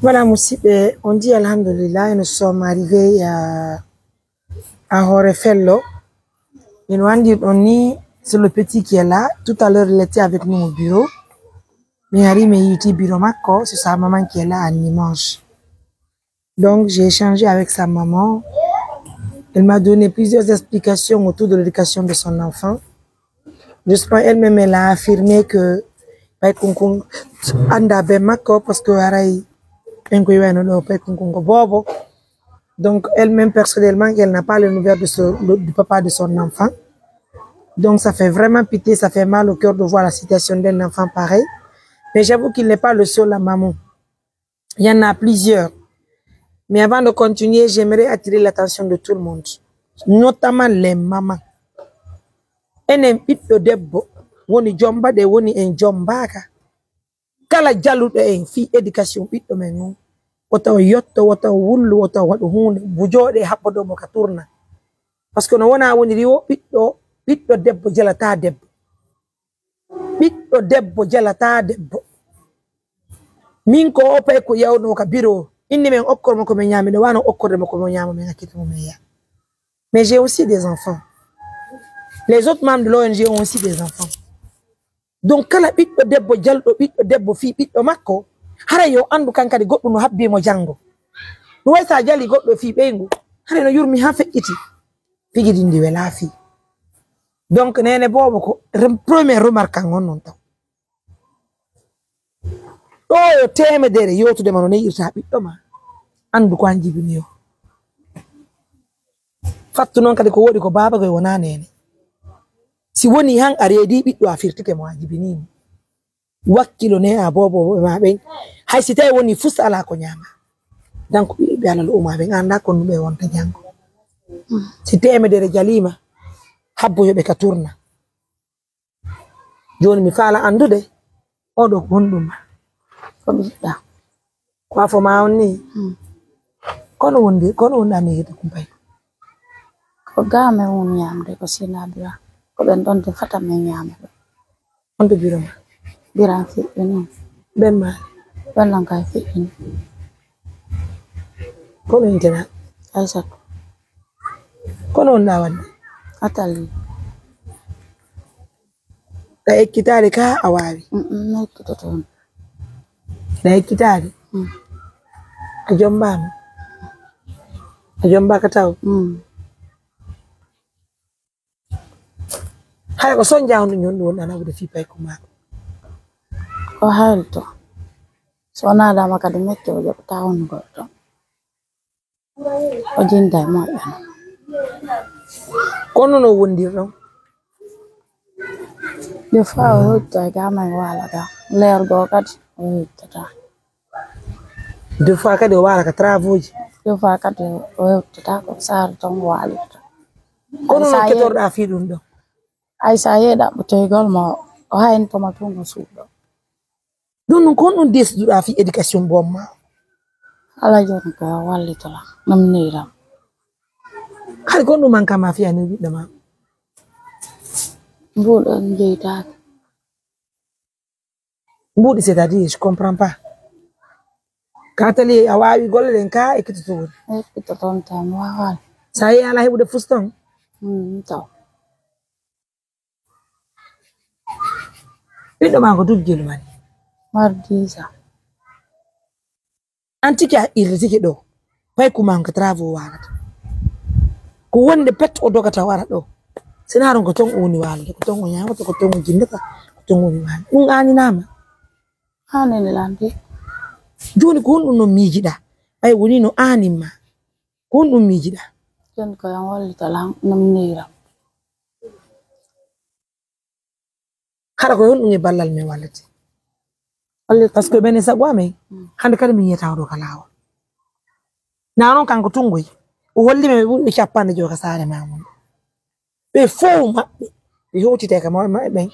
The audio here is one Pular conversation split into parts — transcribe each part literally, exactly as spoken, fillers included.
Voilà, musiɓɓe, on dit alhamdulillah, et nous sommes arrivés à, à Horefello. Et nous, on dit, on est sur le petit qui est là. Tout à l'heure, il était avec nous au bureau. Mais Harry me dit bureau Mako, c'est sa maman qui est là à Nimanche. Donc, j'ai échangé avec sa maman. Elle m'a donné plusieurs explications autour de l'éducation de son enfant. Justement, elle-même, elle a affirmé que Pay Kunkun anda ben Mako parce que haray en ko yiwayno ɗo Pay Kunkun ko boobo. Donc, elle-même, personnellement, elle n'a pas les nouvelles de ce, le- du papa de son enfant. Donc, ça fait vraiment pitié, ça fait mal au cœur de voir la situation d'un enfant pareil. Mais j'avoue qu'il n'est pas le seul à maman. Il y en a plusieurs. Mais avant de continuer, j'aimerais attirer l'attention de tout le monde, notamment les mamans. Enen ɓiɗɗo debbo woni jomba ɗe woni en jombaaka. Kala jaluɗo en fii éducation ɓiɗɗo men on, wota o yotto, wota o wullu, wota o waɗu huunde, mo jooɗe habbodo mo ka tourna. Parce que no wona woni riwo ɓiɗɗo, ɓiɗɗo debbo jalataa debbo. Ɓiɗɗo debbo jalataa debbo. Min ko o pay ko yawnoo ka biro, inni men okkor mo ko men ñaami, nde wano okkorde mo ko mo ñaama men accita mo men ya. Mais j'ai aussi des enfants. Les autres membres de l'O N G ont aussi des enfants. Donc kala ɓiɗɗo debbo jalɗo ɓiɗɗo debbo fii ɓiɗɗo makko, hara yo anndu kan kadi goɗɗum no habbii mo janngo. Ɗum way so a jali goɗɗo fii ɓeyngu, hara no yurmi haa feƴƴiti. Figidi ndi welaa fii. Donc neene boobo ko rem- première remarque an on non taw. Ɗo yo teemedere yewtude ma no neyirta ɓiɗɗo ma. Anndu ko an jibini yo. Fattu noon kadi ko woɗi ko baaba koye wonaa neene. Si woni han a reedii ɓiɗɗo a firtike mo a jibinii mo. Wakkilo ne a boobo ma ɓen. Hay si tawi woni fus alaa ko ñaama. Donc ɓiɓɓe alal uma ɓen annda ko ɗum ɓe wonta janngo. Si teemedere jaliima habboyo ɓe ka tourna. Jooni mi faala anndude, oo ɗoo ko honɗum ma? Ko ɓiɗɗa. Ko afo ma on nii? Mm. Kono wondi, kono wonɗa mi yiɗi kumpay? Ko ga men woni ñaamde ko sinabira. Ko ɓen ɗon defata men ñaama ɗo. On to biro ma? Biran fiɓɓini. Ɓen ma? Ɓen ɗon kay fiɓɓini. Kono intena? Aysatu. Kono on ɗa wadde? Atali. Ɗa ekkitaade ka a waawi? Mm, mm, mi ekkitoto on. Ɗa ekkitaade? Mm. A jombaama? A jombaaka taw? Mm. Hay ko sonja on ɗum ñonɗum woni ana wude fii payko maako. Ko haylto. So wonaa dama kadi mecce o jaɓata on goɗɗo. O jinda e moƴƴa. Kono no wondirɗon? Des fois o hewtita e gama e waala ga. Leer goo kadi o hewtitata. Des fois kadi o waala ka travaux ji? Des fois kadi o hewtitata ko saare ton o waalirta. Kono no ketorɗa fii ɗum ɗo? Ay sa yeeɗa ɓotoygol mo o haynto ma tun o suuɗo. Ɗum ɗum ko honɗum desduɗaa fii éducation boom ma? Ala jooni ko wallitola, no mi newiram. Hari ko honɗum manka ma fii a newi ɓiɗɗo ma? Mbuuɗo en jeytaaki. Mbuuɗi, c'est-à-dire, je comprends pas. Ka tali a waawi golle ɗen ka e kitoto woni? E kitoto on tan mi waawaa. Sa yehi ala heɓude fuston? Mm, taw. Ɓiɗɗo ma ko duuɓi jelu mari? Mari dix ans. An tigi a irritike ɗo. Pay kuma on ko travaux waalata. Ko wonde pet o dogata o ara ɗo. Sinaron ko ton o woni waalata, ko ton o ñaamata, ko ton o jindata, ko ton o woni waalata. Ɗum aaninaama. Aanini lan de. Jooni ko honɗum non miijiɗaa? Ɓay woni no aanin ma. Ko honɗum miijiɗaa? Jooni ko yan wallita lan no mi newiram. Hara ko honɗum e ballal men wallete? Wallita. Parce que ɓen e sago amen, mm, hannde kadi min yiyata oɗo ka laawol. Na non kanko Tunngoy, o holli men ɓe ɓuri ɓe capanɗe jowi ka saare ma mun. Ɓe fow maɓɓe, ɓe hewtitay ka mawɓe maɓɓe ɓen,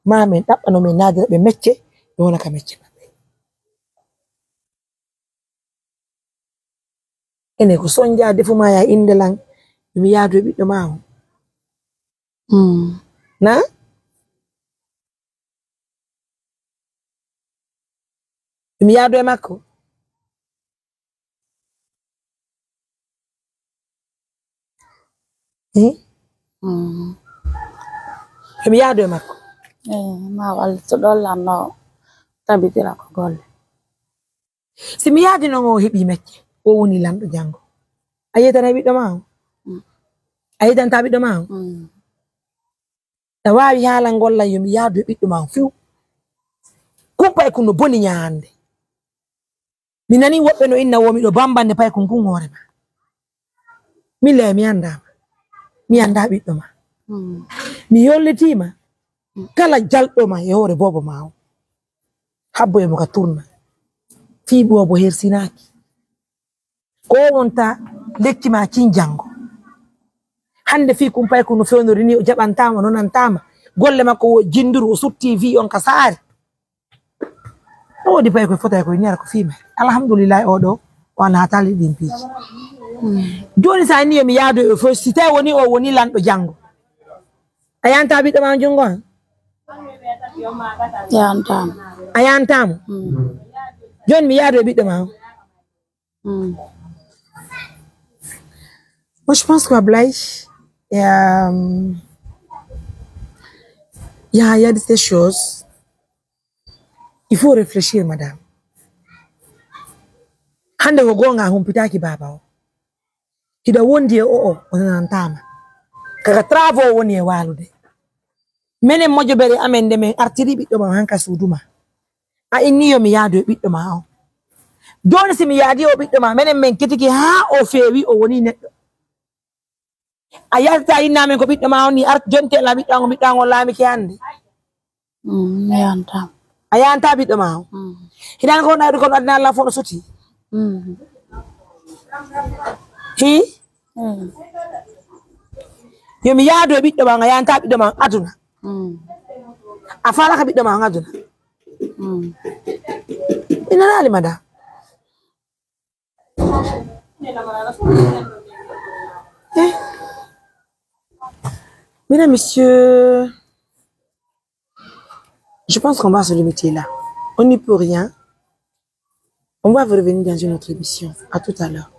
ma men ɗaɓɓano men naadira ɓe mecce, ɓe wona ka mecce maɓɓe. Ene ko sonja defu ma ya innde lan, mi yaadu e ɓiɗɗo ma o. Mm. Na? Mi yaadu e makko. Eh? Mm. Emi yaadu e makko. Eh, ma wallito ɗon lanno tabitira ko golle. Si mi yaadi non o heɓii mecce, o woni lanɗo janngo. A yeetanay ɓiɗɗo maa on? Mm. A yeetantaa ɓiɗɗo maa on? Mm. A waawi haalangol lan yo mi yaadu e ɓiɗɗo maa on few. Kun pay kun no boni ñaande. Mi nanii woɓɓe no inna wo miɗo bambande pay kun kun hoore maa. Min lay mi anndaa ma. Mi anndaa ɓiɗɗo maa. Mm. Mi yollitii ma. Kala jalɗo ma e hoore boobo maa on. Habbo e mo ka turna. Fii boobo hersinaaki. Ko wonta lekki ma kin janngo. Hannde fii kun pay kun no fewnori ni o jaɓantaa ma, o nonantaa ma. Golle makko wo jinduru, o sutti fii on ka saare. O woodi pay ko fotay ko ñara ko fii ma. Alhamdulillahi o ɗo, o naataali ɗin piiji. Mm. Jooni sa ni yo mi yaadu e fof, si tawi woni o woni lanɗo janngo. A yantaa ɓiɗɗo ma on junngo an? Yantaama. A yantaama? Mm. Jooni mi yaadu e ɓiɗɗo ma on. Mm. Moi, je pense que Ablaye, euh, il y a, il y a de ces choses. Il faut réfléchir, madame. Hannde ko goonga a humpitaaki baaba o. Hiɗa wondi e o'o, o nanantaama. Kaka travaux woni e waalude. Menen mojobere amen nde men artiri ɓiɗɗo ma hanka suudu ma. A inni yo mi yaadu e ɓiɗɗo ma on. Jooni si mi yaadi o ɓiɗɗo ma, menen men ketiki haa o feewi, o woni neɗɗo. A yalta inna men ko ɓiɗɗo ma on ni art jonte la ɓiɗɗo an, ɓiɗɗo an on laamike hannde. Mm, mi yantaa. A yantaa ɓiɗɗo ma on. Mm. Hiɗan ko wonɗa ko aduna Allah fof no soti. Mm. Hi? Mm. Yo mi yaadu e ɓiɗɗo ma on, a yantaa ɓiɗɗo ma on aduna. Mm. A faalaka ɓiɗɗo ma on aduna. Mm. Mi nanaali mada. Eh. Mesdames, messieurs, je pense qu'on va se limiter là. On n'y peut rien. On va revenir dans une autre émission. À tout à l'heure.